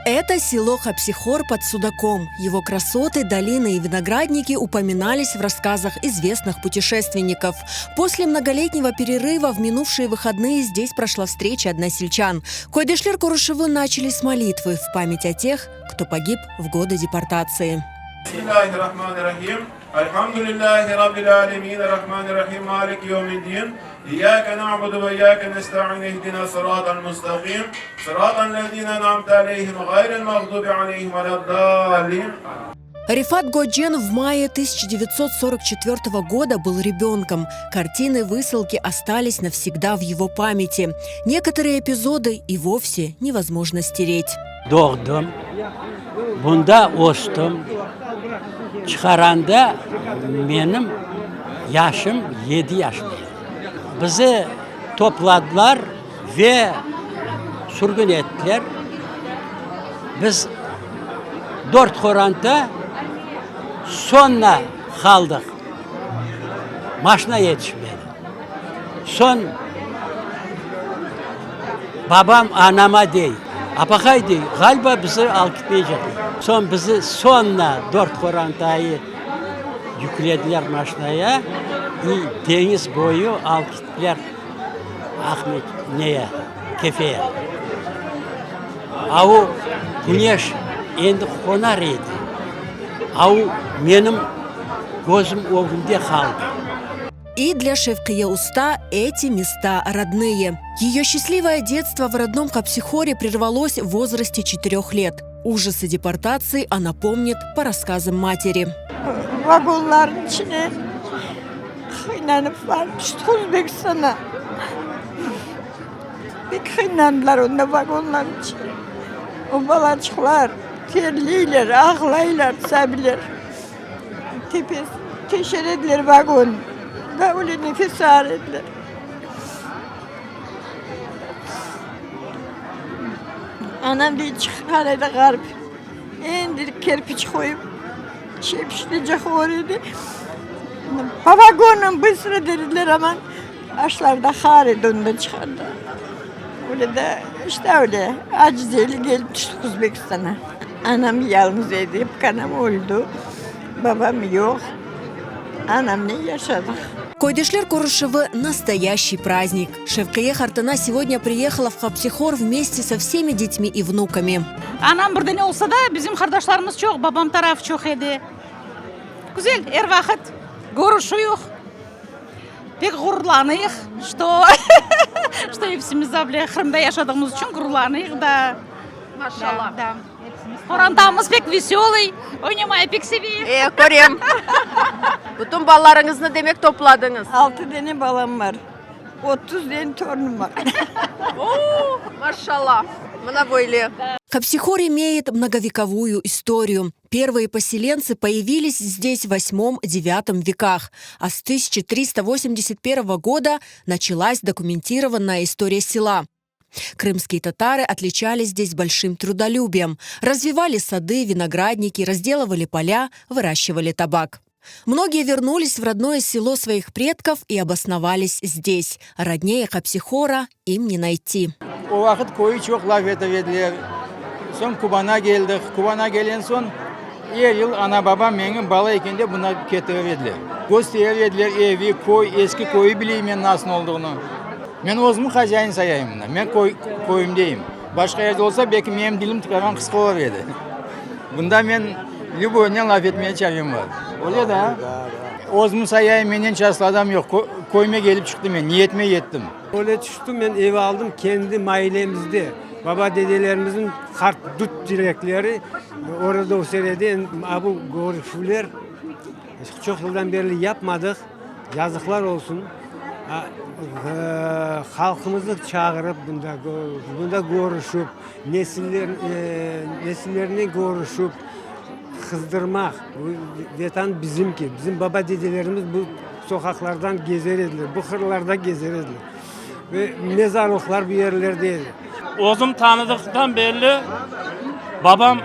Это село Хапсихор под Судаком. Его красоты, долины и виноградники упоминались в рассказах известных путешественников. После многолетнего перерыва в минувшие выходные здесь прошла встреча односельчан. Köydeşler körüşüvi начали с молитвы в память о тех, кто погиб в годы депортации. Bismillahirrahmanirrahim. Elhamdülillahi Rabbil alemin. Errahmanirrahim. Maliki yevmiddin. İyyâke na'budu ve iyyâke nesta'in. İhdina sıratal mustaqim. Sıratal lezîne en'amte aleyhim. Gayril mağdubi aleyhim veleddâllin. Рифат Годжен в мае 1944 года был ребенком. Картины высылки остались навсегда в его памяти. Некоторые эпизоды и вовсе невозможно стереть. Doğdım, bunda östim. Çıqaranda menim yaşım yedi yaşında edi. Bizi topladılar ve sürgün ettiler. Biz dört qoranta soñuna qaldıq. Maşina yetişmedi. Soñ babam anama dey, Apaqay, dey, ğaliba bizi alıp ketmeycekler. Soñ bizi soñuna dört qorantayı yüklediler maşinaya i deñiz boyu alıp kettiler Aqmet, neye, Kefeye. A o küneş endi qonar edi. A o menim közüm ögümde qaldı. И для Шевкие Уста эти места родные. Ее счастливое детство в родном Хапсихоре прервалось в возрасте четырех лет. Ужасы депортации она помнит по рассказам матери. Vagonlarnıñ içine qıynanıp barıp tüştik Özbekistanğa. Pek qıynandılar onda vagonlarnıñ içinde. O balaçıqlar terleyler, ağlaylar, sabiyler. Tepesi teşer ediler vagon. Da öyle nefes alır ediler. Anam dey çıqqan edi ğarip. Endi kerpiç qoyıp şey pişirecek olur edi. Po vagonam bıstro dediler ama aşlar da har edi onda çıqardı. Öyle de işte öyle aciz-eli kelip tüştik Özbekistanğa. Anam yalnız edi, anam öldi, babam yoq, anamnen yaşadıq. Köydeşler körüşüvi – настоящий праздник. Шевкие qartana сегодня приехала в Хапсихор вместе со всеми детьми и внуками. Anam bir dane olsa da, bizim qardaşlarımız çoq, babam tarafı çoq edi. Güzel, er vaqıt körüşüyik, pek ğururlanıyıq, что что epsimiz da bile Qırımda yaşadığımız içün ğururlanıyıq da. Maşallah. Da. Qorantamız pek veselый, oynamaya pek seveyik. E, körem. Bütün balalarıñıznı demek topladıñız. Altı dane balam bar, 30 dane torunım bar. O, maşallah. Mına böyle. Хапсихор имеет многовековую историю. Первые поселенцы появились здесь в 8-9 веках, а с 1381 года началась документированная история села. Крымские татары отличались здесь большим трудолюбием. Развивали сады, виноградники, разделывали поля, выращивали табак. Многие вернулись в родное село своих предков и обосновались здесь. Роднее Хапсихора им не найти. O vaqıt köyü çoq laf ete ediler. Soñ Kubanğa keldik. Kubanğa kelgen soñ er yıl ana-babam meni bala ekende mında ketirir ediler. Kösterir ediler evi, köy, eski köyü bileyim men nasıl olduğını. Men özümi hozâin sayayım mında. Men köy, köyümdeyim. Başqa yerde olsa, belki menim dilim tıqağan qısqa olur edi. Bunda men lüboynen laf etmege çarem bar. Öyle da? Özümi sayayım, menden çastlı adam yoq. Köyüme kelip çıqtım men, niyetime yettim. Öyle tüştüm, men ev aldım kendi mailemizde. Baba-dedelerimizniñ qart dut terekleri orada öser edi. A bu körüşüvler çoq yıldan berli yapmadıq, yazıqlar olsun. Halqımıznı çağırıp bunda, bunda körüşip, nesiller, nesillernen körüşip, qızdırmaq. Bu Vetan bizimki, bizim baba-dedelerimiz bu soqaqlardan gezer ediler, bu qırlarda gezer ediler. Ve mezarlıqlar bu yerlerde edi. Özüm tanıdıqtan berli babam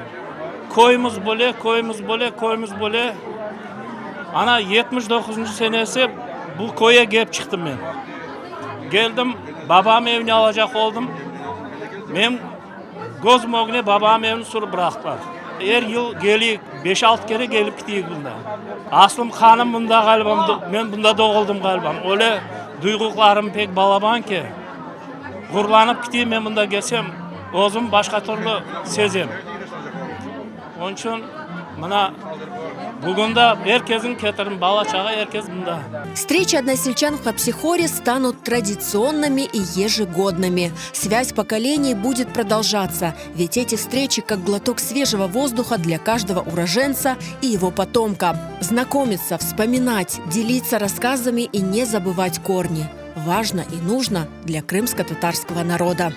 köyümiz böyle, köyümiz böyle, köyümiz böyle. Ana 79-ncı senesi bu köye kelip çıqtım men. Keldim, babam evine alacaq oldım. Men. Közüm ögüne babam evini sürip bıraqtılar. Er yıl keliyik, beş-altı kere kelip kitiyik bunda. Aslım qanım bunda ğaliba, men bunda doğuldım ğaliba. Öyle duyğularım pek balaban ki, ğururlanıp kitiyim men bunda kelsem, özüm başqa türlü sezem. Onıñ içün mına bugün de er kesni ketirdim, bala-çağa, er kes mında. Встречи односельчан в Хапсихоре станут традиционными и ежегодными. Связь поколений будет продолжаться, ведь эти встречи как глоток свежего воздуха для каждого уроженца и его потомка. Знакомиться, вспоминать, делиться рассказами и не забывать корни. Важно и нужно для крымско-татарского народа.